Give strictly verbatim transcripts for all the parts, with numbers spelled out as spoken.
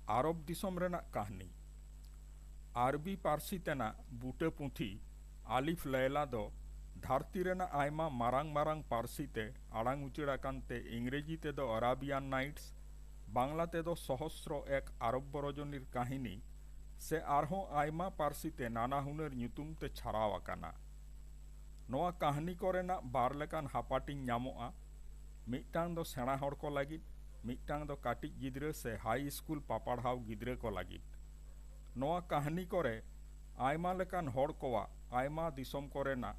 ᱟᱨᱚᱵ ᱫᱤᱥᱚᱢ ᱨᱮᱱᱟᱜ ᱠᱟᱹᱦᱱᱤ᱾ ᱟᱨᱵᱤ ᱯᱟᱹᱨᱥᱤ ᱛᱮᱱᱟᱜ ᱵᱩᱴᱟᱹ ᱯᱩᱛᱷᱤ ᱟᱞᱤᱯᱷ ᱞᱟᱭᱞᱟ ᱫᱚ ᱫᱷᱟᱹᱨᱛᱤ ᱨᱮᱱᱟᱜ ᱟᱭᱢᱟ ᱢᱟᱨᱟᱝ ᱢᱟᱨᱟᱝ ᱯᱟᱹᱨᱥᱤ ᱛᱮ ᱟᱲᱟᱝ ᱩᱪᱟᱹᱲ ᱟᱠᱟᱱ ᱛᱮ ᱤᱝᱨᱮᱡᱤ ᱛᱮᱫᱚ ᱟᱨᱟᱵᱤᱭᱟᱱ ᱱᱟᱭᱤᱴᱥ, ᱵᱟᱝᱞᱟ ᱛᱮᱫᱚ ᱥᱚᱦᱚᱥᱨᱚ ᱮᱠ ᱟᱨᱚᱵ ᱨᱚᱡᱚᱱᱤᱨ ᱠᱟᱹᱦᱱᱤ ᱥᱮ ᱟᱨᱦᱚᱸ ᱟᱭᱢᱟ ᱯᱟᱹᱨᱥᱤ ᱛᱮ ᱱᱟᱱᱟ ᱦᱩᱱᱟᱹᱨ ᱧᱩᱛᱩᱢ ᱛᱮ ᱪᱷᱟᱨᱟᱣ ᱟᱠᱟᱱᱟ᱾ ᱱᱚᱣᱟ ᱠᱟᱹᱦᱱᱤ ᱠᱚᱨᱮᱱᱟᱜ ᱵᱟᱨ ᱞᱮᱠᱟᱱ ᱦᱟᱯᱟᱴᱤᱧ ᱧᱟᱢᱚᱜᱼᱟ, ᱢᱤᱫᱴᱟᱝ ᱫᱚ ᱥᱮᱬᱟ ᱦᱚᱲ ᱠᱚ ᱞᱟᱹᱜᱤᱫ, ᱢᱤᱫᱴᱟᱝ ᱫᱚ ᱠᱟᱹᱴᱤᱡ ᱜᱤᱫᱽᱨᱟᱹ ᱥᱮ ᱦᱟᱭ ᱥᱠᱩᱞ ᱯᱟᱯᱟᱲᱦᱟᱣ ᱜᱤᱫᱽᱨᱟᱹ ᱠᱚ ᱞᱟᱹᱜᱤᱫ᱾ ᱱᱚᱣᱟ ᱠᱟᱹᱦᱱᱤ ᱠᱚᱨᱮ ᱟᱭᱢᱟ ᱞᱮᱠᱟᱱ ᱦᱚᱲ ᱠᱚᱣᱟᱜ ᱟᱭᱢᱟ ᱫᱤᱥᱚᱢ ᱠᱚᱨᱮᱱᱟᱜ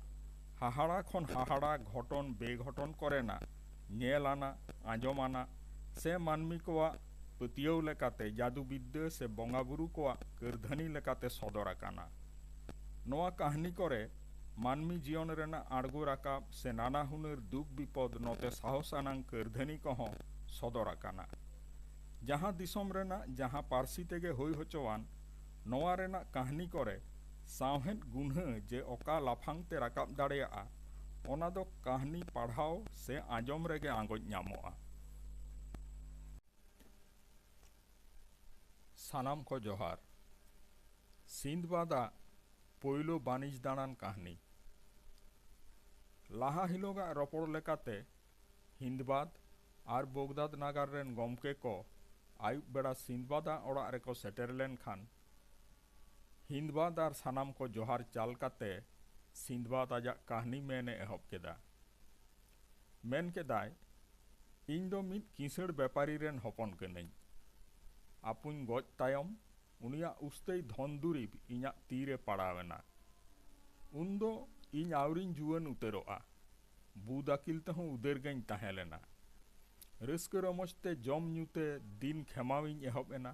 ᱦᱟᱦᱟᱲᱟ ᱠᱷᱚᱱ ᱦᱟᱦᱟᱲᱟ ᱜᱷᱚᱴᱚᱱ ᱵᱮᱜᱷᱚᱴᱚᱱ ᱠᱚᱨᱮᱱᱟᱜ ᱧᱮᱞ ᱟᱱᱟᱜ, ᱟᱸᱡᱚᱢ ᱟᱱᱟᱜ ᱥᱮ ᱢᱟᱹᱱᱢᱤ ᱠᱚᱣᱟᱜ ᱯᱟᱹᱛᱭᱟᱹᱣ ᱞᱮᱠᱟᱛᱮ ᱡᱟᱹᱫᱩ ᱵᱤᱫᱽᱫᱟᱹ ᱥᱮ ᱵᱚᱸᱜᱟ ᱵᱩᱨᱩ ᱠᱚᱣᱟᱜ ᱠᱟᱹᱨᱫᱷᱟᱹᱱᱤ ᱞᱮᱠᱟᱛᱮ ᱥᱚᱫᱚᱨ ᱟᱠᱟᱱᱟ᱾ ᱱᱚᱣᱟ ᱠᱟᱹᱦᱱᱤ ᱠᱚᱨᱮ ᱢᱟᱹᱱᱢᱤ ᱡᱤᱭᱚᱱ ᱨᱮᱱᱟᱜ ᱟᱬᱜᱚ ᱨᱟᱠᱟᱵ ᱥᱮ ᱱᱟᱱᱟ ᱦᱩᱱᱟᱹᱨ ᱫᱩᱠ ᱵᱤᱯᱚᱫ ᱱᱚᱛᱮ ᱥᱟᱦᱚᱥ ᱟᱱᱟᱝ ᱠᱟᱹᱨᱫᱷᱟᱹᱱᱤ ᱠᱚᱦᱚᱸ ᱥᱚᱫᱚᱨ ᱟᱠᱟᱱᱟ᱾ ᱡᱟᱦᱟᱸ ᱫᱤᱥᱚᱢ ᱨᱮᱱᱟᱜ ᱡᱟᱦᱟᱸ ᱯᱟᱹᱨᱥᱤ ᱛᱮᱜᱮ ᱦᱩᱭ ᱦᱚᱪᱚᱣᱟᱱ, ᱱᱚᱣᱟ ᱨᱮᱱᱟᱜ ᱠᱟᱹᱦᱱᱤ ᱠᱚᱨᱮ ᱥᱟᱶᱦᱮᱫ ᱜᱩᱱᱦᱟᱹ ᱡᱮ ᱚᱠᱟ ᱞᱟᱯᱷᱟᱝ ᱛᱮ ᱨᱟᱠᱟᱵ ᱫᱟᱲᱮᱭᱟᱜᱼᱟ, ᱚᱱᱟ ᱫᱚ ᱠᱟᱹᱦᱱᱤ ᱯᱟᱲᱦᱟᱣ ᱥᱮ ᱟᱸᱡᱚᱢ ᱨᱮᱜᱮ ᱟᱸᱜᱚᱪ ᱧᱟᱢᱚᱜᱼᱟ᱾ ᱥᱟᱱᱟᱢ ᱠᱚ ᱡᱚᱦᱟᱨ᱾ ᱥᱤᱱᱫᱵᱟᱫᱟᱜ ᱯᱳᱭᱞᱳ ᱵᱟᱹᱱᱤᱡᱽ ᱫᱟᱬᱟᱱ ᱠᱟᱹᱦᱱᱤ᱾ ᱞᱟᱦᱟ ᱦᱤᱞᱳᱜᱟᱜ ᱨᱚᱯᱚᱲ ᱞᱮᱠᱟᱛᱮ, ᱦᱤᱱᱫᱵᱟᱫᱽ ᱟᱨ ᱵᱚᱜᱽᱫᱟᱫᱽ ᱱᱟᱜᱟᱨ ᱨᱮᱱ ᱜᱚᱢᱠᱮ ᱠᱚ ᱟᱹᱭᱩᱵ ᱵᱮᱲᱟ ᱥᱤᱱᱫᱵᱟᱫᱟᱜ ᱚᱲᱟᱜ ᱨᱮᱠᱚ ᱥᱮᱴᱮᱨ ᱞᱮᱱᱠᱷᱟᱱ, ᱦᱤᱱᱫᱵᱟᱫᱽ ᱟᱨ ᱥᱟᱱᱟᱢ ᱠᱚ ᱡᱚᱦᱟᱨ ᱪᱟᱞ ᱠᱟᱛᱮ ᱥᱤᱱᱫᱵᱟᱫᱽ ᱟᱡᱟᱜ ᱠᱟᱹᱦᱱᱤ ᱢᱮᱱ ᱮ ᱮᱦᱚᱵ ᱠᱮᱫᱟ᱾ ᱢᱮᱱ ᱠᱮᱫᱟᱭ, "ᱤᱧ ᱫᱚ ᱢᱤᱫ ᱠᱤᱥᱟᱹᱬ ᱵᱮᱯᱟᱨᱤ ᱨᱮᱱ ᱦᱚᱯᱚᱱ ᱠᱟᱹᱱᱟᱹᱧ᱾ ᱟᱯᱚᱧ ᱜᱚᱡ ᱛᱟᱭᱚᱢ ᱩᱱᱤᱭᱟᱜ ᱩᱥᱛᱟᱹᱭ ᱫᱷᱚᱱ ᱫᱩᱨᱤᱵᱽ ᱤᱧᱟᱜ ᱛᱤ ᱨᱮ ᱯᱟᱲᱟᱣ ᱮᱱᱟ᱾ ᱩᱱᱫᱚ ᱤᱧ ᱟᱹᱣᱨᱤᱧ ᱡᱩᱣᱟᱹᱱ ᱩᱛᱟᱹᱨᱚᱜᱼᱟ᱾ ᱵᱩᱫ ᱟᱹᱠᱤᱞ ᱛᱮᱦᱚᱸ ᱩᱫᱟᱹᱨ ᱜᱮᱧ ᱛᱟᱦᱮᱸ ᱞᱮᱱᱟ᱾ ᱨᱟᱹᱥᱠᱟᱹ ᱨᱚᱢᱚᱡᱽ ᱛᱮ ᱡᱚᱢ ᱧᱩ ᱛᱮ ᱫᱤᱱ ᱠᱷᱮᱢᱟᱣᱤᱧ ᱮᱦᱚᱵ ᱮᱱᱟ᱾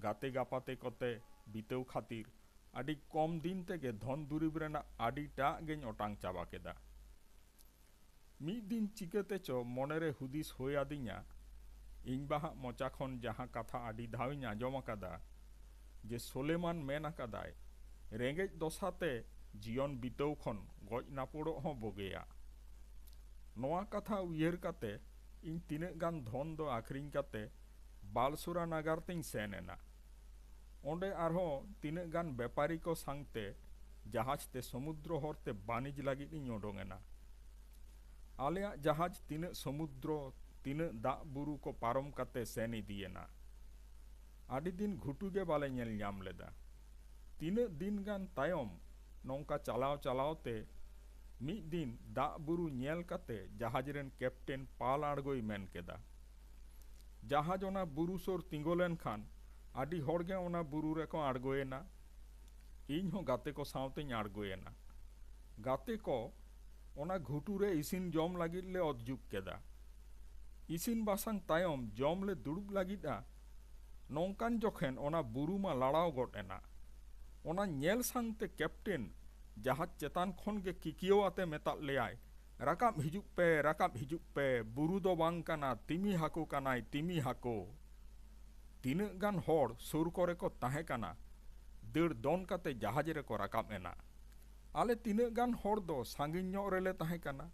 ᱜᱟᱛᱮ ᱜᱟᱯᱟᱛᱮ ᱠᱚᱛᱮ ᱵᱤᱛᱟᱹᱣ ᱠᱷᱟᱹᱛᱤᱨ ᱟᱹᱰᱤ ᱠᱚᱢ ᱫᱤᱱ ᱛᱮᱜᱮ ᱫᱷᱚᱱ ᱫᱩᱨᱤᱵᱽ ᱨᱮᱱᱟᱜ ᱟᱹᱰᱤᱴᱟᱜ ᱜᱮᱧ ᱚᱴᱟᱝ ᱪᱟᱵᱟ ᱠᱮᱫᱟ᱾" ᱢᱤᱫ ᱫᱤᱱ ᱪᱤᱠᱟᱹᱛᱮ ᱪᱚ ᱢᱚᱱᱮᱨᱮ ᱦᱩᱫᱤᱥ ᱦᱩᱭ ᱟᱹᱫᱤᱧᱟ, ᱤᱧ ᱵᱟᱦᱟᱜ ᱢᱚᱪᱟ ᱠᱷᱚᱱ ᱡᱟᱦᱟᱸ ᱠᱟᱛᱷᱟ ᱟᱹᱰᱤ ᱫᱷᱟᱣᱤᱧ ᱟᱸᱡᱚᱢ ᱟᱠᱟᱫᱟ, ᱡᱮ ᱥᱳᱞᱮᱢᱟᱱ ᱢᱮᱱ ᱟᱠᱟᱫᱟᱭ, "ᱨᱮᱸᱜᱮᱡ ᱫᱚᱥᱟᱛᱮ ᱡᱤᱭᱚᱱ ᱵᱤᱛᱟᱹᱣ ᱠᱷᱚᱱ ᱜᱚᱡ ᱱᱟᱯᱩᱲᱚᱜ ᱦᱚᱸ ᱵᱩᱜᱤᱭᱟ᱾" ᱱᱚᱣᱟ ᱠᱟᱛᱷᱟ ᱩᱭᱦᱟᱹᱨ ᱠᱟᱛᱮ ᱤᱧ ᱛᱤᱱᱟᱹᱜ ᱜᱟᱱ ᱫᱷᱚᱱ ᱫᱚ ᱟᱹᱠᱷᱨᱤᱧ ᱠᱟᱛᱮ ᱵᱟᱞᱥᱳᱨᱟ ᱱᱟᱜᱟᱨ ᱛᱮᱧ ᱥᱮᱱ ᱮᱱᱟ᱾ ᱚᱸᱰᱮ ᱟᱨᱦᱚᱸ ᱛᱤᱱᱟᱹᱜ ᱜᱟᱱ ᱵᱮᱯᱟᱨᱤ ᱠᱚ ᱥᱟᱝᱛᱮ ᱡᱟᱦᱟᱡᱽ ᱛᱮ ᱥᱚᱢᱩᱫᱨᱚ ᱦᱚᱨᱛᱮ ᱵᱟᱹᱱᱤᱡᱽ ᱞᱟᱹᱜᱤᱫ ᱤᱧ ᱚᱰᱚᱝ ᱮᱱᱟ᱾ ᱟᱞᱮᱭᱟᱜ ᱡᱟᱦᱟᱡᱽ ᱛᱤᱱᱟᱹᱜ ᱥᱚᱢᱩᱫᱨᱚ, ᱛᱤᱱᱟᱹᱜ ᱫᱟᱜ ᱵᱩᱨᱩ ᱠᱚ ᱯᱟᱨᱚᱢ ᱠᱟᱛᱮ ᱥᱮᱱ ᱤᱫᱤᱭᱮᱱᱟ᱾ ᱟᱹᱰᱤ ᱫᱤᱱ ᱜᱷᱩᱴᱩ ᱜᱮ ᱵᱟᱞᱮ ᱧᱮᱞ ᱧᱟᱢ ᱞᱮᱫᱟ᱾ ᱛᱤᱱᱟᱹᱜ ᱫᱤᱱ ᱜᱟᱱ ᱛᱟᱭᱚᱢ ᱱᱚᱝᱠᱟ ᱪᱟᱞᱟᱣ ᱪᱟᱞᱟᱣ ᱛᱮ ᱢᱤᱫ ᱫᱤᱱ ᱫᱟᱜ ᱵᱩᱨᱩ ᱧᱮᱞ ᱠᱟᱛᱮ ᱡᱟᱦᱟᱡᱽ ᱨᱮᱱ ᱠᱮᱯᱴᱮᱱ ᱯᱟᱞ ᱟᱬᱜᱚᱭ ᱢᱮᱱ ᱠᱮᱫᱟ᱾ ᱡᱟᱦᱟᱡᱽ ᱚᱱᱟ ᱵᱩᱨᱩ ᱥᱩᱨ ᱛᱤᱸᱜᱩ ᱞᱮᱱᱠᱷᱟᱱ ᱟᱹᱰᱤ ᱦᱚᱲ ᱜᱮ ᱚᱱᱟ ᱵᱩᱨᱩ ᱨᱮᱠᱚ ᱟᱬᱜᱚᱭᱮᱱᱟ᱾ ᱤᱧ ᱦᱚᱸ ᱜᱟᱛᱮ ᱠᱚ ᱥᱟᱶᱛᱮᱧ ᱟᱬᱜᱚᱭᱮᱱᱟ᱾ ᱜᱟᱛᱮ ᱠᱚ ᱚᱱᱟ ᱜᱷᱩᱴᱩ ᱨᱮ ᱤᱥᱤᱱ ᱡᱚᱢ ᱞᱟᱹᱜᱤᱫ ᱞᱮ ᱚᱛ ᱡᱩᱜ ᱠᱮᱫᱟ᱾ ᱤᱥᱤᱱ ᱵᱟᱥᱟᱝ ᱛᱟᱭᱚᱢ ᱡᱚᱢ ᱞᱮ ᱫᱩᱲᱩᱵ ᱞᱟᱹᱜᱤᱫᱼᱟ᱾ ᱱᱚᱝᱠᱟᱱ ᱡᱚᱠᱷᱮᱱ ᱚᱱᱟ ᱵᱩᱨᱩ ᱢᱟ ᱞᱟᱲᱟᱣ ᱜᱚᱫ ᱮᱱᱟ᱾ ᱚᱱᱟ ᱧᱮᱞ ᱥᱟᱝᱛᱮ ᱠᱮᱯᱴᱮᱱ ᱡᱟᱦᱟᱡᱽ ᱪᱮᱛᱟᱱ ᱠᱷᱚᱱ ᱜᱮ ᱠᱤᱠᱤᱭᱟᱹᱣ ᱟᱛᱮ ᱢᱮᱛᱟᱫ ᱞᱮᱭᱟᱭ, "ᱨᱟᱠᱟᱵ ᱦᱤᱡᱩᱜ ᱯᱮ, ᱨᱟᱠᱟᱵ ᱦᱤᱡᱩᱜ ᱯᱮ, ᱵᱩᱨᱩ ᱫᱚ ᱵᱟᱝ ᱠᱟᱱᱟ, ᱛᱤᱢᱤ ᱦᱟᱹᱠᱩ ᱠᱟᱱᱟᱭ, ᱛᱤᱢᱤ ᱦᱟᱹᱠᱩ!" ᱛᱤᱱᱟᱹᱜ ᱜᱟᱱ ᱦᱚᱲ ᱥᱩᱨ ᱠᱚᱨᱮ ᱠᱚ ᱛᱟᱦᱮᱸ ᱠᱟᱱᱟ, ᱫᱟᱹᱲ ᱫᱚᱱ ᱠᱟᱛᱮ ᱡᱟᱦᱟᱡᱽ ᱨᱮᱠᱚ ᱨᱟᱠᱟᱵ ᱮᱱᱟ᱾ ᱟᱞᱮ ᱛᱤᱱᱟᱹᱜ ᱜᱟᱱ ᱦᱚᱲ ᱫᱚ ᱥᱟᱺᱜᱤᱧ ᱧᱚᱜ ᱨᱮᱞᱮ ᱛᱟᱦᱮᱸ ᱠᱟᱱᱟ᱾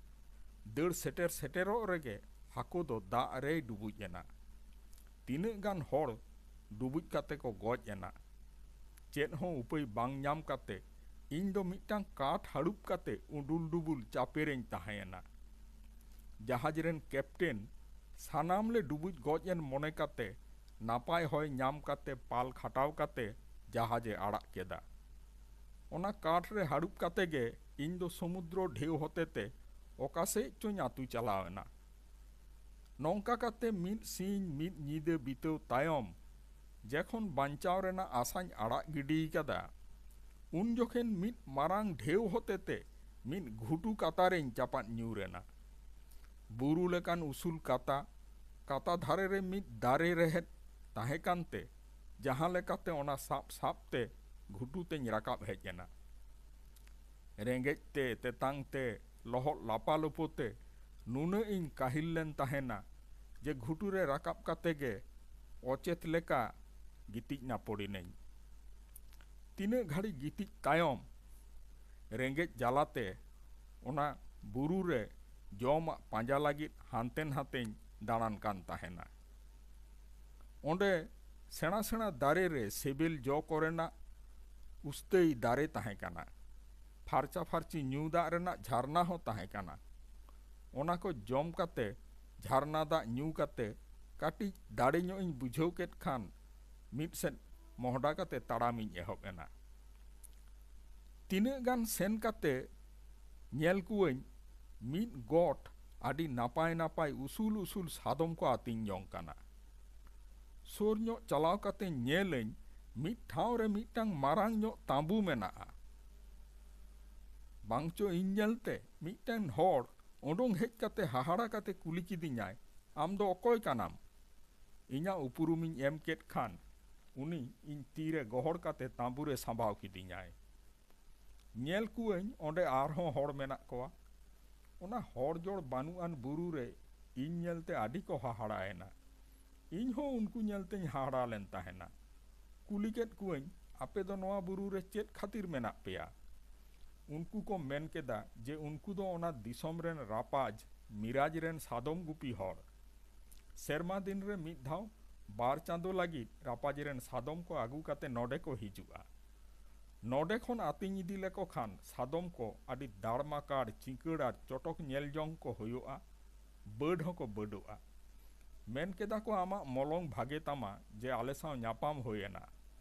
ᱫᱟᱹᱲ ᱥᱮᱴᱮᱨ ᱥᱮᱴᱮᱨᱚᱜ ᱨᱮᱜᱮ ᱦᱟᱹᱠᱩ ᱫᱚ ᱫᱟᱜ ᱨᱮᱭ ᱰᱩᱵᱩᱡ ᱮᱱᱟ᱾ ᱛᱤᱱᱟᱹᱜ ᱜᱟᱱ ᱦᱚᱲ ᱰᱩᱵᱩᱡ ᱠᱟᱛᱮ ᱠᱚ ᱜᱚᱡ ᱮᱱᱟ᱾ ᱪᱮᱫ ᱦᱚᱸ ᱩᱯᱟᱹᱭ ᱵᱟᱝ ᱧᱟᱢ ᱠᱟᱛᱮ ᱤᱧ ᱫᱚ ᱢᱤᱫᱴᱟᱝ ᱠᱟᱴ ᱦᱟᱹᱲᱩᱵ ᱠᱟᱛᱮ ᱩᱰᱩᱞ ᱰᱩᱵᱩᱞ ᱪᱟᱯᱮ ᱨᱮᱧ ᱛᱟᱦᱮᱸ ᱮᱱᱟ᱾ ᱡᱟᱦᱟᱡᱽ ᱨᱮᱱ ᱠᱮᱯᱴᱮᱱ ᱥᱟᱱᱟᱢ ᱞᱮ ᱰᱩᱵᱩᱡ ᱜᱚᱡ ᱮᱱ ᱢᱚᱱᱮ ᱠᱟᱛᱮ ᱱᱟᱯᱟᱭ ᱦᱚᱭ ᱧᱟᱢ ᱠᱟᱛᱮ ᱯᱟᱞ ᱠᱷᱟᱴᱟᱣ ᱠᱟᱛᱮ ᱡᱟᱦᱟᱡᱽ ᱮ ᱟᱲᱟᱜ ᱠᱮᱫᱟ᱾ ᱚᱱᱟ ᱠᱟᱴ ᱨᱮ ᱦᱟᱹᱲᱩᱵ ᱠᱟᱛᱮ ᱜᱮ ᱤᱧ ᱫᱚ ᱥᱚᱢᱩᱫᱨᱚ ᱰᱷᱮᱣ ᱦᱚᱛᱮᱛᱮ ᱚᱠᱟ ᱥᱮᱫ ᱪᱚᱧ ᱟᱹᱛᱩ ᱪᱟᱞᱟᱣ ᱮᱱᱟ᱾ ᱱᱚᱝᱠᱟ ᱠᱟᱛᱮ ᱢᱤᱫ ᱥᱤᱧ ᱢᱤᱫ ᱧᱤᱫᱟᱹ ᱵᱤᱛᱟᱹᱣ ᱛᱟᱭᱚᱢ, ᱡᱮᱠᱷᱚᱱ ᱵᱟᱧᱪᱟᱣ ᱨᱮᱱᱟᱜ ᱟᱥᱟᱧ ᱟᱲᱟᱜ ᱜᱤᱰᱤ ᱠᱟᱫᱟ, ᱩᱱ ᱡᱚᱠᱷᱮᱱ ᱢᱤᱫ ᱢᱟᱨᱟᱝ ᱰᱷᱮᱣ ᱦᱚᱛᱮᱛᱮ ᱢᱤᱫ ᱜᱷᱩᱴᱩ ᱠᱟᱛᱟ ᱨᱮᱧ ᱪᱟᱯᱟᱫ ᱧᱩᱨ ᱮᱱᱟ᱾ ᱵᱩᱨᱩ ᱞᱮᱠᱟᱱ ᱩᱥᱩᱞ ᱠᱟᱛᱟ, ᱠᱟᱛᱟ ᱫᱷᱟᱨᱮ ᱨᱮ ᱢᱤᱫ ᱫᱟᱨᱮ ᱨᱮᱦᱮᱫ ᱛᱟᱦᱮᱸ ᱠᱟᱱᱛᱮ, ᱡᱟᱦᱟᱸ ᱞᱮᱠᱟᱛᱮ ᱚᱱᱟ ᱥᱟᱵ ᱥᱟᱵ ᱛᱮ ᱜᱷᱩᱴᱩ ᱛᱮᱧ ᱨᱟᱠᱟᱵ ᱦᱮᱡ ᱮᱱᱟ᱾ ᱨᱮᱸᱜᱮᱡ ᱛᱮ, ᱛᱮᱛᱟᱝ ᱛᱮ, ᱞᱚᱦᱚᱫ ᱞᱟᱯᱟᱞᱳᱯᱳ ᱛᱮ ᱱᱩᱱᱟᱹᱜ ᱤᱧ ᱠᱟᱹᱦᱤᱞ ᱞᱮᱱ ᱛᱟᱦᱮᱱᱟ ᱡᱮ ᱜᱷᱩᱴᱩ ᱨᱮ ᱨᱟᱠᱟᱵ ᱠᱟᱛᱮ ᱜᱮ ᱚᱪᱮᱛ ᱞᱮᱠᱟ ᱜᱤᱛᱤᱡ ᱱᱟᱯᱚᱲᱤᱱᱟᱹᱧ᱾ ᱛᱤᱱᱟᱹᱜ ᱜᱷᱟᱹᱲᱤᱡ ᱜᱤᱛᱤᱡ ᱛᱟᱭᱚᱢ, ᱨᱮᱸᱜᱮᱡ ᱡᱟᱞᱟᱛᱮ ᱚᱱᱟ ᱵᱩᱨᱩ ᱨᱮ ᱡᱚᱢᱟᱜ ᱯᱟᱸᱡᱟ ᱞᱟᱹᱜᱤᱫ ᱦᱟᱱᱛᱮ ᱱᱟᱛᱮᱧ ᱫᱟᱬᱟᱱ ᱠᱟᱱ ᱛᱟᱦᱮᱱᱟ᱾ ᱚᱸᱰᱮ ᱥᱮᱬᱟ ᱥᱮᱬᱟ ᱫᱟᱨᱮ ᱨᱮ ᱥᱤᱵᱤᱞ ᱡᱚ ᱠᱚᱨᱮᱱᱟᱜ ᱩᱥᱛᱟᱹᱭ ᱫᱟᱨᱮ ᱛᱟᱦᱮᱸ ᱠᱟᱱᱟ᱾ ᱯᱷᱟᱨᱪᱟ ᱯᱷᱟᱨᱪᱤ ᱧᱩ ᱫᱟᱜ ᱨᱮᱱᱟᱜ ᱡᱷᱟᱨᱱᱟ ᱦᱚᱸ ᱛᱟᱦᱮᱸ ᱠᱟᱱᱟ᱾ ᱚᱱᱟ ᱠᱚ ᱡᱚᱢ ᱠᱟᱛᱮ, ᱡᱷᱟᱨᱱᱟ ᱫᱟᱜ ᱧᱩ ᱠᱟᱛᱮ ᱠᱟᱹᱴᱤᱡ ᱫᱟᱲᱮ ᱧᱚᱜ ᱤᱧ ᱵᱩᱡᱷᱟᱹᱣ ᱠᱮᱫ ᱠᱷᱟᱱ ᱢᱤᱫ ᱥᱮᱫ ᱢᱚᱦᱰᱟ ᱠᱟᱛᱮ ᱛᱟᱲᱟᱢᱤᱧ ᱮᱦᱚᱵ ᱮᱱᱟ᱾ ᱛᱤᱱᱟᱹᱜ ᱜᱟᱱ ᱥᱮᱱ ᱠᱟᱛᱮ ᱧᱮᱞ ᱠᱚᱣᱟᱹᱧ, ᱢᱤᱫ ᱜᱚᱴ ᱟᱹᱰᱤ ᱱᱟᱯᱟᱭ ᱱᱟᱯᱟᱭ ᱩᱥᱩᱞ ᱩᱥᱩᱞ ᱥᱟᱫᱚᱢ ᱠᱚ ᱟᱹᱛᱤᱧ ᱡᱚᱝ ᱠᱟᱱᱟ᱾ ᱥᱩᱨ ᱧᱚᱜ ᱪᱟᱞᱟᱣ ᱠᱟᱛᱮ ᱧᱮᱞᱟᱹᱧ, ᱢᱤᱫ ᱴᱷᱟᱶ ᱨᱮ ᱢᱤᱫᱴᱟᱝ ᱢᱟᱨᱟᱝ ᱧᱚᱜ ᱛᱟᱸᱵᱩ ᱢᱮᱱᱟᱜᱼᱟ᱾ ᱵᱟᱝᱪᱚ ᱤᱧ ᱧᱮᱞᱛᱮ ᱢᱤᱫᱴᱟᱝ ᱦᱚᱲ ᱳᱰᱳᱝ ᱦᱮᱡ ᱠᱟᱛᱮ ᱦᱟᱦᱟᱲᱟ ᱠᱟᱛᱮ ᱠᱩᱞᱤ ᱠᱤᱫᱤᱧᱟᱭ, "ᱟᱢ ᱫᱚ ᱚᱠᱚᱭ ᱠᱟᱱᱟᱢ?" ᱤᱧᱟᱜ ᱩᱯᱨᱩᱢᱤᱧ ᱮᱢ ᱠᱮᱫ ᱠᱷᱟᱱ ᱩᱱᱤ ᱤᱧ ᱛᱤᱨᱮ ᱜᱚᱦᱚᱲ ᱠᱟᱛᱮ ᱛᱟᱸᱵᱩ ᱨᱮ ᱥᱟᱸᱵᱟᱣ ᱠᱤᱫᱤᱧᱟᱭ᱾ ᱧᱮᱞ ᱠᱚᱣᱟᱹᱧ ᱚᱸᱰᱮ ᱟᱨᱦᱚᱸ ᱦᱚᱲ ᱢᱮᱱᱟᱜ ᱠᱚᱣᱟ᱾ ᱚᱱᱟ ᱦᱚᱲ ᱡᱚᱲ ᱵᱟᱹᱱᱩᱜ ᱟᱱ ᱵᱩᱨᱩ ᱨᱮ ᱤᱧ ᱧᱮᱞᱛᱮ ᱟᱹᱰᱤ ᱠᱚ ᱦᱟᱦᱟᱲᱟᱭᱮᱱᱟ᱾ ᱤᱧ ᱦᱚᱸ ᱩᱱᱠᱩ ᱧᱮᱞᱛᱮᱧ ᱦᱟᱦᱟᱲᱟ ᱞᱮᱱ ᱛᱟᱦᱮᱱᱟ᱾ ᱠᱩᱞᱤ ᱠᱮᱫ ᱠᱚᱣᱟᱹᱧ, "ᱟᱯᱮ ᱫᱚ ᱱᱚᱣᱟ ᱵᱩᱨᱩ ᱨᱮ ᱪᱮᱫ ᱠᱷᱟᱹᱛᱤᱨ ᱢᱮᱱᱟᱜ ᱯᱮᱭᱟ?" ᱩᱱᱠᱩ ᱠᱚ ᱢᱮᱱ ᱠᱮᱫᱟ ᱡᱮ ᱩᱱᱠᱩ ᱫᱚ ᱚᱱᱟ ᱫᱤᱥᱚᱢ ᱨᱮᱱ ᱨᱟᱯᱟᱡᱽ ᱢᱤᱨᱟᱡᱽ ᱨᱮᱱ ᱥᱟᱫᱚᱢ ᱜᱩᱯᱤ ᱦᱚᱲ᱾ ᱥᱮᱨᱢᱟ ᱫᱤᱱ ᱨᱮ ᱢᱤᱫ ᱫᱷᱟᱣ ᱵᱟᱨ ᱪᱟᱸᱫᱳ ᱞᱟᱹᱜᱤᱫ ᱨᱟᱯᱟᱡᱽ ᱨᱮᱱ ᱥᱟᱫᱚᱢ ᱠᱚ ᱟᱹᱜᱩ ᱠᱟᱛᱮ ᱱᱚᱰᱮ ᱠᱚ ᱦᱤᱡᱩᱜᱼᱟ᱾ ᱱᱚᱰᱮ ᱠᱷᱚᱱ ᱟᱹᱛᱤᱧ ᱤᱫᱤ ᱞᱮᱠᱚ ᱠᱷᱟᱱ ᱥᱟᱫᱚᱢ ᱠᱚ ᱟᱹᱰᱤ ᱫᱟᱲᱢᱟᱠᱟᱲ, ᱪᱤᱸᱠᱟᱹᱲ ᱟᱨ ᱪᱚᱴᱚᱠ ᱧᱮᱞ ᱡᱚᱝ ᱠᱚ ᱦᱩᱭᱩᱜᱼᱟ, ᱵᱟᱹᱰ ᱦᱚᱸᱠᱚ ᱵᱟᱹᱰᱚᱜᱼᱟ᱾ ᱢᱮᱱ ᱠᱮᱫᱟ ᱠᱚ, "ᱟᱢᱟᱜ ᱢᱚᱞᱚᱝ ᱵᱷᱟᱜᱮ ᱛᱟᱢᱟ ᱡᱮ ᱟᱞᱮ ᱥᱟᱶ ᱧᱟᱯᱟᱢ ᱦᱩᱭ ᱮᱱᱟ,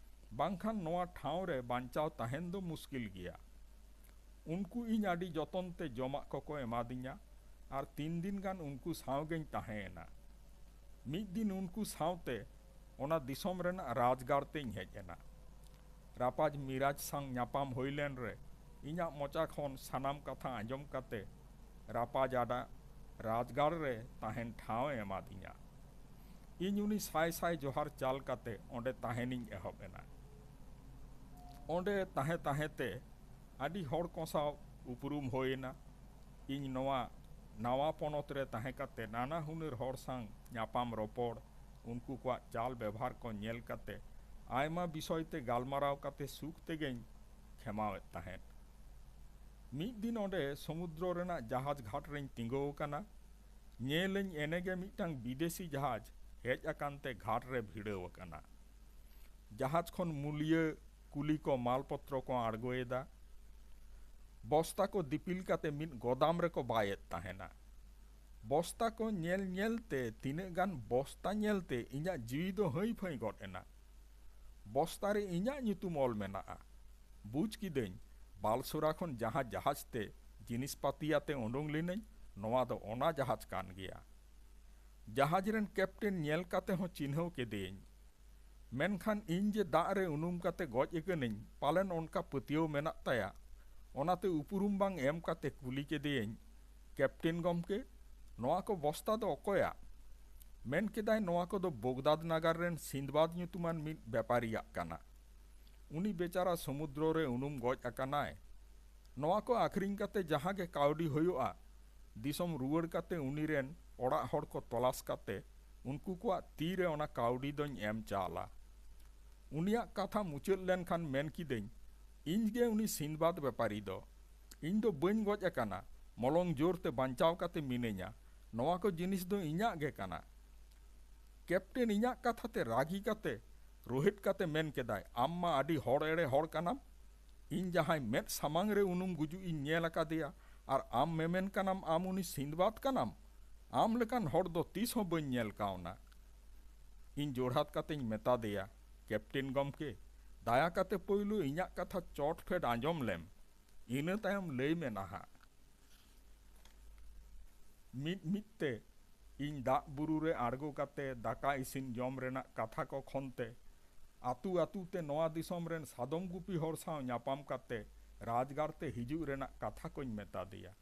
ᱵᱟᱝᱠᱷᱟᱱ ᱱᱚᱣᱟ ᱴᱷᱟᱶ ᱨᱮ ᱵᱟᱧᱪᱟᱣ ᱛᱟᱦᱮᱱ ᱫᱚ ᱢᱩᱥᱠᱤᱞ ᱜᱮᱭᱟ᱾" ᱩᱱᱠᱩ ᱤᱧ ᱟᱹᱰᱤ ᱡᱚᱛᱚᱱ ᱛᱮ ᱡᱚᱢᱟᱜ ᱠᱚᱠᱚ ᱮᱢᱟᱫᱤᱧᱟ ᱟᱨ ᱛᱤᱱ ᱫᱤᱱ ᱜᱟᱱ ᱩᱱᱠᱩ ᱥᱟᱶ ᱜᱮᱧ ᱛᱟᱦᱮᱸ ᱮᱱᱟ᱾ ᱢᱤᱫ ᱫᱤᱱ ᱩᱱᱠᱩ ᱥᱟᱶᱛᱮ ᱚᱱᱟ ᱫᱤᱥᱚᱢ ᱨᱮᱱᱟᱜ ᱨᱟᱡᱽᱜᱟᱲ ᱛᱮᱧ ᱦᱮᱡ ᱮᱱᱟ᱾ ᱨᱟᱯᱟᱡᱽ ᱢᱤᱨᱟᱡᱽ ᱥᱟᱶ ᱧᱟᱯᱟᱢ ᱦᱩᱭ ᱞᱮᱱ ᱨᱮ ᱤᱧᱟᱜ ᱢᱚᱪᱟ ᱠᱷᱚᱱ ᱥᱟᱱᱟᱢ ᱠᱟᱛᱷᱟ ᱟᱸᱡᱚᱢ ᱠᱟᱛᱮ ᱨᱟᱯᱟᱡᱽ ᱟᱰᱟ ᱨᱟᱡᱽᱜᱟᱲ ᱨᱮ ᱛᱟᱦᱮᱱ ᱴᱷᱟᱶ ᱮ ᱮᱢᱟᱫᱤᱧᱟ᱾ ᱤᱧ ᱩᱱᱤ ᱥᱟᱭ ᱥᱟᱭ ᱡᱚᱦᱟᱨ ᱪᱟᱞ ᱠᱟᱛᱮ ᱚᱸᱰᱮ ᱛᱟᱦᱮᱱᱤᱧ ᱮᱦᱚᱵ ᱮᱱᱟ᱾ ᱚᱸᱰᱮ ᱛᱟᱦᱮᱸ ᱛᱟᱦᱮᱸ ᱛᱮ ᱟᱹᱰᱤ ᱦᱚᱲ ᱠᱚ ᱥᱟᱶ ᱩᱯᱨᱩᱢ ᱦᱩᱭ ᱮᱱᱟ᱾ ᱤᱧ ᱱᱚᱣᱟ ᱱᱟᱣᱟ ᱯᱚᱱᱚᱛ ᱨᱮ ᱛᱟᱦᱮᱸ ᱠᱟᱛᱮ ᱱᱟᱱᱟ ᱦᱩᱱᱟᱹᱨ ᱦᱚᱲ ᱥᱟᱶ ᱧᱟᱯᱟᱢ ᱨᱚᱯᱚᱲ, ᱩᱱᱠᱩ ᱠᱚᱣᱟᱜ ᱪᱟᱞ ᱵᱮᱵᱷᱟᱨ ᱠᱚ ᱧᱮᱞ ᱠᱟᱛᱮ ᱟᱭᱢᱟ ᱵᱤᱥᱚᱭ ᱛᱮ ᱜᱟᱞᱢᱟᱨᱟᱣ ᱠᱟᱛᱮ ᱥᱩᱠ ᱛᱮᱜᱮᱧ ᱠᱷᱮᱢᱟᱣᱮᱫ ᱛᱟᱦᱮᱸᱫ᱾ ᱢᱤᱫ ᱫᱤᱱ ᱚᱸᱰᱮ ᱥᱚᱢᱩᱫᱨᱚ ᱨᱮᱱᱟᱜ ᱡᱟᱦᱟᱡᱽ ᱜᱷᱟᱴ ᱨᱮᱧ ᱛᱤᱸᱜᱩ ᱟᱠᱟᱱᱟ᱾ ᱧᱮᱞᱟᱹᱧ ᱮᱱᱮᱜᱮ ᱢᱤᱫᱴᱟᱝ ᱵᱤᱫᱮᱥᱤ ᱡᱟᱦᱟᱡᱽ ᱦᱮᱡ ᱟᱠᱟᱱ ᱛᱮ ᱜᱷᱟᱴ ᱨᱮ ᱵᱷᱤᱲᱟᱹᱣ ᱟᱠᱟᱱᱟ᱾ ᱡᱟᱦᱟᱡᱽ ᱠᱷᱚᱱ ᱢᱩᱞᱤᱭᱟᱹ, ᱠᱩᱞᱤ ᱠᱚ, ᱢᱟᱞᱯᱚᱛᱨᱚ ᱠᱚ ᱟᱬᱜᱚᱭᱮᱫᱟ᱾ ᱵᱚᱥᱛᱟ ᱠᱚ ᱫᱤᱯᱤᱞ ᱠᱟᱛᱮ ᱢᱤᱫ ᱜᱚᱫᱟᱢ ᱨᱮᱠᱚ ᱵᱟᱭᱮᱫ ᱛᱟᱦᱮᱱᱟ᱾ ᱵᱚᱥᱛᱟ ᱠᱚ ᱧᱮᱞ ᱧᱮᱞ ᱛᱮ, ᱛᱤᱱᱟᱹᱜ ᱜᱟᱱ ᱵᱚᱥᱛᱟ ᱧᱮᱞ ᱛᱮ ᱤᱧᱟᱹᱜ ᱡᱤᱣᱤ ᱫᱚ ᱦᱟᱹᱭ ᱯᱷᱟᱹᱭ ᱜᱚᱫ ᱮᱱᱟ᱾ ᱵᱚᱥᱛᱟ ᱨᱮ ᱤᱧᱟᱹᱜ ᱧᱩᱛᱩᱢ ᱚᱞ ᱢᱮᱱᱟᱜᱼᱟ᱾ ᱵᱩᱡᱽ ᱠᱤᱫᱟᱹᱧ, ᱵᱟᱞᱥᱳᱨᱟ ᱠᱷᱚᱱ ᱡᱟᱦᱟᱸ ᱡᱟᱦᱟᱡᱽ ᱛᱮ ᱡᱤᱱᱤᱥ ᱯᱟᱹᱛᱤ ᱟᱛᱮ ᱩᱰᱩᱝ ᱞᱤᱱᱟᱹᱧ, ᱱᱚᱣᱟ ᱫᱚ ᱚᱱᱟ ᱡᱟᱦᱟᱡᱽ ᱠᱟᱱ ᱜᱮᱭᱟ᱾ ᱡᱟᱦᱟᱡᱽ ᱨᱮᱱ ᱠᱮᱯᱴᱮᱱ ᱧᱮᱞ ᱠᱟᱛᱮ ᱦᱚᱸ ᱪᱤᱱᱦᱟᱹᱣ ᱠᱮᱫᱮᱭᱟᱹᱧ᱾ ᱢᱮᱱᱠᱷᱟᱱ ᱤᱧ ᱡᱮ ᱫᱟᱜ ᱨᱮ ᱩᱱᱩᱢ ᱠᱟᱛᱮ ᱜᱚᱡ ᱟᱠᱟᱱᱟᱹᱧ, ᱯᱟᱞᱮᱱ ᱚᱱᱠᱟ ᱯᱟᱹᱛᱭᱟᱹᱣ ᱢᱮᱱᱟᱜ ᱛᱟᱭᱟ᱾ ᱚᱱᱟᱛᱮ ᱩᱯᱨᱩᱢ ᱵᱟᱝ ᱮᱢ ᱠᱟᱛᱮ ᱠᱩᱞᱤ ᱠᱮᱫᱮᱭᱟᱹᱧ, "ᱠᱮᱯᱴᱮᱱ ᱜᱚᱢᱠᱮ, ᱱᱚᱣᱟ ᱠᱚ ᱵᱚᱥᱛᱟ ᱫᱚ ᱚᱠᱚᱭᱟᱜ?" ᱢᱮᱱ ᱠᱮᱫᱟᱭ, "ᱱᱚᱣᱟ ᱠᱚᱫᱚ ᱵᱚᱜᱽᱫᱟᱫᱽ ᱱᱟᱜᱟᱨ ᱨᱮᱱ ᱥᱤᱱᱫᱵᱟᱫᱽ ᱧᱩᱛᱩᱢᱟᱱ ᱢᱤᱫ ᱵᱮᱯᱟᱨᱤᱭᱟᱜ ᱠᱟᱱᱟ᱾ ᱩᱱᱤ ᱵᱮᱪᱟᱨᱟ ᱥᱚᱢᱩᱫᱨᱚ ᱨᱮ ᱩᱱᱩᱢ ᱜᱚᱡ ᱟᱠᱟᱱᱟᱭ᱾ ᱱᱚᱣᱟ ᱠᱚ ᱟᱹᱠᱷᱨᱤᱧ ᱠᱟᱛᱮ ᱡᱟᱦᱟᱸ ᱜᱮ ᱠᱟᱹᱣᱰᱤ ᱦᱩᱭᱩᱜᱼᱟ, ᱫᱤᱥᱚᱢ ᱨᱩᱣᱟᱹᱲ ᱠᱟᱛᱮ ᱩᱱᱤ ᱨᱮᱱ ᱚᱲᱟᱜ ᱦᱚᱲ ᱠᱚ ᱛᱚᱞᱟᱥ ᱠᱟᱛᱮ ᱩᱱᱠᱩ ᱠᱚᱣᱟᱜ ᱛᱤ ᱨᱮ ᱚᱱᱟ ᱠᱟᱹᱣᱰᱤ ᱫᱚᱧ ᱮᱢ ᱪᱟᱞᱟ᱾" ᱩᱱᱤᱭᱟᱜ ᱠᱟᱛᱷᱟ ᱢᱩᱪᱟᱹᱫ ᱞᱮᱱᱠᱷᱟᱱ ᱢᱮᱱ ᱠᱤᱫᱟᱹᱧ, "ᱤᱧ ᱜᱮ ᱩᱱᱤ ᱥᱤᱱᱫᱵᱟᱫᱽ ᱵᱮᱯᱟᱨᱤ ᱫᱚ᱾ ᱤᱧ ᱫᱚ ᱵᱟᱹᱧ ᱜᱚᱡ ᱟᱠᱟᱱᱟ, ᱢᱚᱞᱚᱝ ᱡᱳᱨ ᱛᱮ ᱵᱟᱧᱪᱟᱣ ᱠᱟᱛᱮ ᱢᱤᱱᱟᱹᱧᱟ᱾ ᱱᱚᱣᱟ ᱠᱚ ᱡᱤᱱᱤᱥ ᱫᱚ ᱤᱧᱟᱜ ᱜᱮ ᱠᱟᱱᱟ᱾" ᱠᱮᱯᱴᱮᱱ ᱤᱧᱟᱜ ᱠᱟᱛᱷᱟ ᱛᱮ ᱨᱟᱹᱜᱤ ᱠᱟᱛᱮ, ᱨᱳᱦᱮᱫ ᱠᱟᱛᱮ ᱢᱮᱱ ᱠᱮᱫᱟᱭ, "ᱟᱢ ᱢᱟ ᱟᱹᱰᱤ ᱦᱚᱲ ᱮᱲᱮ ᱦᱚᱲ ᱠᱟᱱᱟᱢ᱾ ᱤᱧ ᱡᱟᱦᱟᱸᱭ ᱢᱮᱫ ᱥᱟᱢᱟᱝ ᱨᱮ ᱩᱱᱩᱢ ᱜᱩᱡᱩᱜ ᱤᱧ ᱧᱮᱞ ᱟᱠᱟᱫᱮᱭᱟ, ᱟᱨ ᱟᱢ ᱢᱮᱢᱮᱱ ᱠᱟᱱᱟᱢ ᱟᱢ ᱩᱱᱤ ᱥᱤᱱᱫᱵᱟᱫᱽ ᱠᱟᱱᱟᱢ? ᱟᱢ ᱞᱮᱠᱟᱱ ᱦᱚᱲ ᱫᱚ ᱛᱤᱥ ᱦᱚᱸ ᱵᱟᱹᱧ ᱧᱮᱞ ᱠᱟᱣᱱᱟ᱾" ᱤᱧ ᱡᱳᱲᱦᱟᱛ ᱠᱟᱛᱮᱧ ᱢᱮᱛᱟ ᱫᱮᱭᱟ, "ᱠᱮᱯᱴᱮᱱ ᱜᱚᱢᱠᱮ, ᱫᱟᱭᱟ ᱠᱟᱛᱮ ᱯᱳᱭᱞᱳ ᱤᱧᱟᱜ ᱠᱟᱛᱷᱟ ᱪᱚᱴ ᱯᱷᱮᱰ ᱟᱸᱡᱚᱢ ᱞᱮᱢ, ᱤᱱᱟᱹ ᱛᱟᱭᱚᱢ ᱞᱟᱹᱭ ᱢᱮ ᱱᱟᱦᱟᱜ᱾" ᱢᱤᱫ ᱢᱤᱫ ᱛᱮ ᱤᱧ ᱫᱟᱜ ᱵᱩᱨᱩ ᱨᱮ ᱟᱬᱜᱚ ᱠᱟᱛᱮ ᱫᱟᱠᱟ ᱤᱥᱤᱱ ᱡᱚᱢ ᱨᱮᱱᱟᱜ ᱠᱟᱛᱷᱟ ᱠᱚ ᱠᱷᱚᱱ ᱛᱮ, ᱟᱹᱛᱩ ᱟᱹᱛᱩ ᱛᱮ ᱱᱚᱣᱟ ᱫᱤᱥᱚᱢ ᱨᱮᱱ ᱥᱟᱫᱚᱢ ᱜᱩᱯᱤ ᱦᱚᱲ ᱥᱟᱶ ᱧᱟᱯᱟᱢ ᱠᱟᱛᱮ ᱨᱟᱡᱽᱜᱟᱲ ᱛᱮ ᱦᱤᱡᱩᱜ ᱨᱮᱱᱟᱜ ᱠᱟᱛᱷᱟ ᱠᱚᱧ ᱢᱮᱛᱟ ᱫᱮᱭᱟ᱾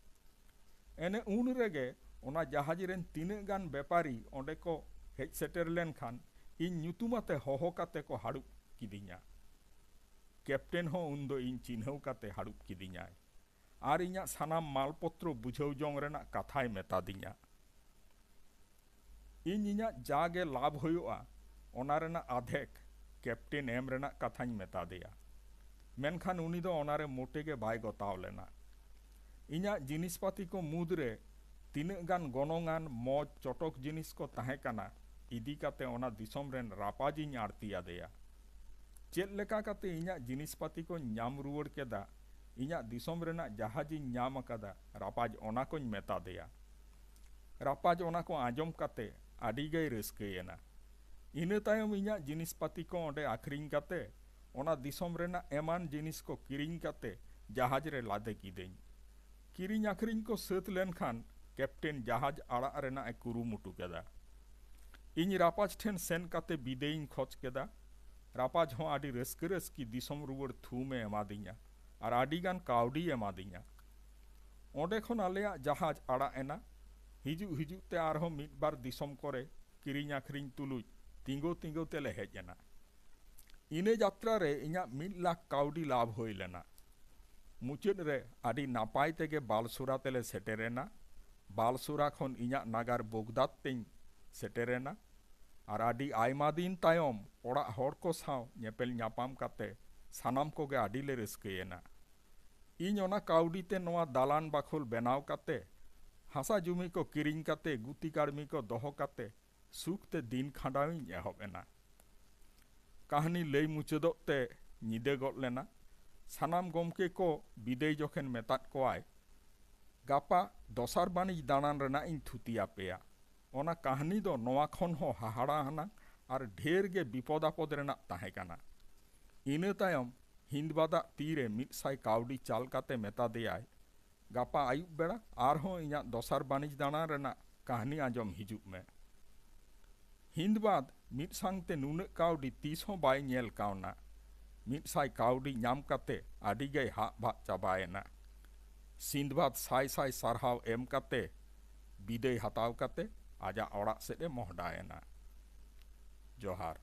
ᱮᱱᱮ ᱩᱱ ᱨᱮᱜᱮ ᱚᱱᱟ ᱡᱟᱦᱟᱡᱽ ᱨᱮᱱ ᱛᱤᱱᱟᱹᱜ ᱜᱟᱱ ᱵᱮᱯᱟᱨᱤ ᱚᱸᱰᱮ ᱠᱚ ᱦᱮᱡ ᱥᱮᱴᱮᱨ ᱞᱮᱱᱠᱷᱟᱱ ᱤᱧ ᱧᱩᱛᱩᱢ ᱟᱛᱮ ᱦᱚᱦᱚ ᱠᱟᱛᱮ ᱠᱚ ᱦᱟᱹᱲᱩᱵ ᱠᱤᱫᱤᱧᱟ᱾ ᱠᱮᱯᱴᱮᱱ ᱦᱚᱸ ᱩᱱᱫᱚ ᱤᱧ ᱪᱤᱱᱦᱟᱹᱣ ᱠᱟᱛᱮ ᱦᱟᱹᱲᱩᱵ ᱠᱤᱫᱤᱧᱟᱭ᱾ ᱟᱨ ᱤᱧᱟᱜ ᱥᱟᱱᱟᱢ ᱢᱟᱞᱯᱚᱛᱨᱚ ᱵᱩᱡᱷᱟᱹᱣ ᱡᱚᱝ ᱨᱮᱱᱟᱜ ᱠᱟᱛᱷᱟᱭ ᱢᱮᱛᱟ ᱫᱤᱧᱟ᱾ ᱤᱧ ᱤᱧᱟᱜ ᱡᱟ ᱜᱮ ᱞᱟᱵᱷ ᱦᱩᱭᱩᱜᱼᱟ, ᱚᱱᱟ ᱨᱮᱱᱟᱜ ᱟᱫᱷᱮᱠ ᱠᱮᱯᱴᱮᱱ ᱮᱢ ᱨᱮᱱᱟᱜ ᱠᱟᱛᱷᱟᱧ ᱢᱮᱛᱟ ᱫᱮᱭᱟ᱾ ᱢᱮᱱᱠᱷᱟᱱ ᱩᱱᱤ ᱫᱚ ᱚᱱᱟ ᱨᱮ ᱢᱚᱴᱮ ᱜᱮ ᱵᱟᱭ ᱜᱚᱛᱟᱣ ᱞᱮᱱᱟ᱾ ᱤᱧᱟᱜ ᱡᱤᱱᱤᱥ ᱯᱟᱹᱛᱤ ᱠᱚ ᱢᱩᱫᱽ ᱨᱮ ᱛᱤᱱᱟᱹᱜ ᱜᱟᱱ ᱜᱚᱱᱚᱝ ᱟᱱ ᱢᱚᱡᱽ ᱪᱚᱴᱚᱠ ᱡᱤᱱᱤᱥ ᱠᱚ ᱛᱟᱦᱮᱸ ᱠᱟᱱᱟ, ᱤᱫᱤ ᱠᱟᱛᱮ ᱚᱱᱟ ᱫᱤᱥᱚᱢ ᱨᱮᱱ ᱨᱟᱯᱟᱡᱤᱧ ᱟᱬᱛᱤ ᱟᱫᱮᱭᱟ᱾ ᱪᱮᱫ ᱞᱮᱠᱟ ᱠᱟᱛᱮ ᱤᱧᱟᱜ ᱡᱤᱱᱤᱥ ᱯᱟᱹᱛᱤ ᱠᱚᱧ ᱧᱟᱢ ᱨᱩᱣᱟᱹᱲ ᱠᱮᱫᱟ, ᱤᱧᱟᱜ ᱫᱤᱥᱚᱢ ᱨᱮᱱᱟᱜ ᱡᱟᱦᱟᱡᱤᱧ ᱧᱟᱢ ᱟᱠᱟᱫᱟ, ᱨᱟᱯᱟᱡᱽ ᱚᱱᱟ ᱠᱚᱧ ᱢᱮᱛᱟ ᱫᱮᱭᱟ᱾ ᱨᱟᱯᱟᱡᱽ ᱚᱱᱟ ᱠᱚ ᱟᱸᱡᱚᱢ ᱠᱟᱛᱮ ᱟᱹᱰᱤ ᱜᱮᱭ ᱨᱟᱹᱥᱠᱟᱹᱭᱮᱱᱟ᱾ ᱤᱱᱟᱹ ᱛᱟᱭᱚᱢ ᱤᱧᱟᱜ ᱡᱤᱱᱤᱥ ᱯᱟᱹᱛᱤ ᱠᱚ ᱚᱸᱰᱮ ᱟᱹᱠᱷᱨᱤᱧ ᱠᱟᱛᱮ ᱚᱱᱟ ᱫᱤᱥᱚᱢ ᱨᱮᱱᱟᱜ ᱮᱢᱟᱱ ᱡᱤᱱᱤᱥ ᱠᱚ ᱠᱤᱨᱤᱧ ᱠᱟᱛᱮ ᱡᱟᱦᱟᱡᱽ ᱨᱮ ᱞᱟᱫᱮ ᱠᱤᱫᱟᱹᱧ᱾ ᱠᱤᱨᱤᱧ ᱟᱹᱠᱷᱨᱤᱧ ᱠᱚ ᱥᱟᱹᱛ ᱞᱮᱱᱠᱷᱟᱱ ᱠᱮᱯᱴᱮᱱ ᱡᱟᱦᱟᱡᱽ ᱟᱲᱟᱜ ᱨᱮᱱᱟᱜ ᱮ ᱠᱩᱨᱩᱢᱩᱴᱩ ᱠᱮᱫᱟ᱾ ᱤᱧ ᱨᱟᱯᱟᱡᱽ ᱴᱷᱮᱱ ᱥᱮᱱ ᱠᱟᱛᱮ ᱵᱤᱫᱟᱹᱭᱤᱧ ᱠᱷᱚᱡᱽ ᱠᱮᱫᱟ᱾ ᱨᱟᱯᱟᱡᱽ ᱦᱚᱸ ᱟᱹᱰᱤ ᱨᱟᱹᱥᱠᱟᱹ ᱨᱟᱹᱥᱠᱤ ᱫᱤᱥᱚᱢ ᱨᱩᱣᱟᱹᱲ ᱛᱷᱩᱢ ᱮ ᱮᱢᱟᱫᱤᱧᱟ ᱟᱨ ᱟᱹᱰᱤ ᱜᱟᱱ ᱠᱟᱹᱣᱰᱤᱭ ᱮᱢᱟᱫᱤᱧᱟ᱾ ᱚᱸᱰᱮ ᱠᱷᱚᱱ ᱟᱞᱮᱭᱟᱜ ᱡᱟᱦᱟᱡᱽ ᱟᱲᱟᱜ ᱮᱱᱟ᱾ ᱦᱤᱡᱩᱜ ᱦᱤᱡᱩᱜ ᱛᱮ ᱟᱨᱦᱚᱸ ᱢᱤᱫ ᱵᱟᱨ ᱫᱤᱥᱚᱢ ᱠᱚᱨᱮ ᱠᱤᱨᱤᱧ ᱟᱹᱠᱷᱨᱤᱧ ᱛᱩᱞᱩᱡ ᱛᱤᱸᱜᱩ ᱛᱤᱸᱜᱩ ᱛᱮᱞᱮ ᱦᱮᱡ ᱮᱱᱟ᱾ ᱤᱱᱟᱹ ᱡᱟᱛᱨᱟ ᱨᱮ ᱤᱧᱟᱜ ᱢᱤᱫ ᱞᱟᱠᱷ ᱠᱟᱹᱣᱰᱤ ᱞᱟᱵᱷ ᱦᱩᱭ ᱞᱮᱱᱟ᱾ ᱢᱩᱪᱟᱹᱫ ᱨᱮ ᱟᱹᱰᱤ ᱱᱟᱯᱟᱭ ᱛᱮᱜᱮ ᱵᱟᱞᱥᱩᱨᱟ ᱛᱮᱞᱮ ᱥᱮᱴᱮᱨᱮᱱᱟ᱾ ᱵᱟᱞᱥᱩᱨᱟ ᱠᱷᱚᱱ ᱤᱧᱟᱜ ᱱᱟᱜᱟᱨ ᱵᱚᱜᱽᱫᱟᱫᱽ ᱛᱮᱧ ᱥᱮᱴᱮᱨᱮᱱᱟ᱾ ᱟᱨ ᱟᱹᱰᱤ ᱟᱭᱢᱟ ᱫᱤᱱ ᱛᱟᱭᱚᱢ ᱚᱲᱟᱜ ᱦᱚᱲ ᱠᱚ ᱥᱟᱶ ᱧᱮᱯᱮᱞ ᱧᱟᱯᱟᱢ ᱠᱟᱛᱮ ᱥᱟᱱᱟᱢ ᱠᱚᱜᱮ ᱟᱹᱰᱤ ᱞᱮ ᱨᱟᱹᱥᱠᱟᱹᱭᱮᱱᱟ᱾ ᱤᱧ ᱚᱱᱟ ᱠᱟᱹᱣᱰᱤ ᱛᱮ ᱱᱚᱣᱟ ᱫᱟᱞᱟᱱ ᱵᱟᱠᱷᱳᱞ ᱵᱮᱱᱟᱣ ᱠᱟᱛᱮ, ᱦᱟᱥᱟ ᱡᱩᱢᱤ ᱠᱚ ᱠᱤᱨᱤᱧ ᱠᱟᱛᱮ, ᱜᱩᱛᱤ ᱠᱟᱹᱲᱢᱤ ᱠᱚ ᱫᱚᱦᱚ ᱠᱟᱛᱮ ᱥᱩᱠ ᱛᱮ ᱫᱤᱱ ᱠᱷᱟᱸᱰᱟᱣᱤᱧ ᱮᱦᱚᱵ ᱮᱱᱟ᱾ ᱠᱟᱹᱦᱱᱤ ᱞᱟᱹᱭ ᱢᱩᱪᱟᱹᱫᱚᱜ ᱛᱮ ᱧᱤᱫᱟᱹ ᱜᱚᱫ ᱞᱮᱱᱟ᱾ ᱥᱟᱱᱟᱢ ᱜᱚᱢᱠᱮ ᱠᱚ ᱵᱤᱫᱟᱹᱭ ᱡᱚᱠᱷᱮᱱ ᱢᱮᱛᱟᱫ ᱠᱚᱣᱟᱭ, "ᱜᱟᱯᱟ ᱫᱚᱥᱟᱨ ᱵᱟᱹᱱᱤᱡ ᱫᱟᱬᱟᱱ ᱨᱮᱱᱟᱜ ᱤᱧ ᱛᱷᱩᱛᱤ ᱟᱯᱮᱭᱟ᱾" ᱚᱱᱟ ᱠᱟᱹᱦᱱᱤ ᱫᱚ ᱱᱚᱣᱟ ᱠᱷᱚᱱ ᱦᱚᱸ ᱦᱟᱦᱟᱲᱟ ᱟᱱᱟᱜ ᱟᱨ ᱰᱷᱮᱨ ᱜᱮ ᱵᱤᱯᱚᱫ ᱟᱯᱚᱫ ᱨᱮᱱᱟᱜ ᱛᱟᱦᱮᱸ ᱠᱟᱱᱟ᱾ ᱤᱱᱟᱹ ᱛᱟᱭᱚᱢ ᱦᱤᱱᱫᱵᱟᱫᱟᱜ ᱛᱤᱨᱮ ᱢᱤᱫ ᱥᱟᱭ ᱠᱟᱹᱣᱰᱤ ᱪᱟᱞ ᱠᱟᱛᱮ ᱢᱮᱛᱟ ᱫᱮᱭᱟᱭ, "ᱜᱟᱯᱟ ᱟᱹᱭᱩᱵ ᱵᱮᱲᱟ ᱟᱨᱦᱚᱸ ᱤᱧᱟᱜ ᱫᱚᱥᱟᱨ ᱵᱟᱹᱱᱤᱡ ᱫᱟᱬᱟᱱ ᱨᱮᱱᱟᱜ ᱠᱟᱹᱦᱱᱤ ᱟᱸᱡᱚᱢ ᱦᱤᱡᱩᱜ ᱢᱮ᱾" ᱦᱤᱱᱫᱵᱟᱫ ᱢᱤᱫ ᱥᱟᱝᱛᱮ ᱱᱩᱱᱟᱹᱜ ᱠᱟᱹᱣᱰᱤ ᱛᱤᱥ ᱦᱚᱸ ᱵᱟᱭ ᱧᱮᱞ ᱠᱟᱣᱱᱟ᱾ ᱢᱤᱫ ᱥᱟᱭ ᱠᱟᱹᱣᱰᱤ ᱧᱟᱢ ᱠᱟᱛᱮ ᱟᱹᱰᱤ ᱜᱮᱭ ᱦᱟᱜ ᱵᱷᱟᱜ ᱪᱟᱵᱟᱭᱮᱱᱟ᱾ ᱥᱤᱱᱫᱵᱟᱫ ᱥᱟᱭ ᱥᱟᱭ ᱥᱟᱨᱦᱟᱣ ᱮᱢ ᱠᱟᱛᱮ ᱵᱤᱫᱟᱹᱭ ᱦᱟᱛᱟᱣ ᱠᱟᱛᱮ ᱟᱡᱟᱜ ᱚᱲᱟᱜ ᱥᱮᱫ ᱮ ᱢᱚᱦᱰᱟᱭᱮᱱᱟ᱾ ᱡᱚᱦᱟᱨ᱾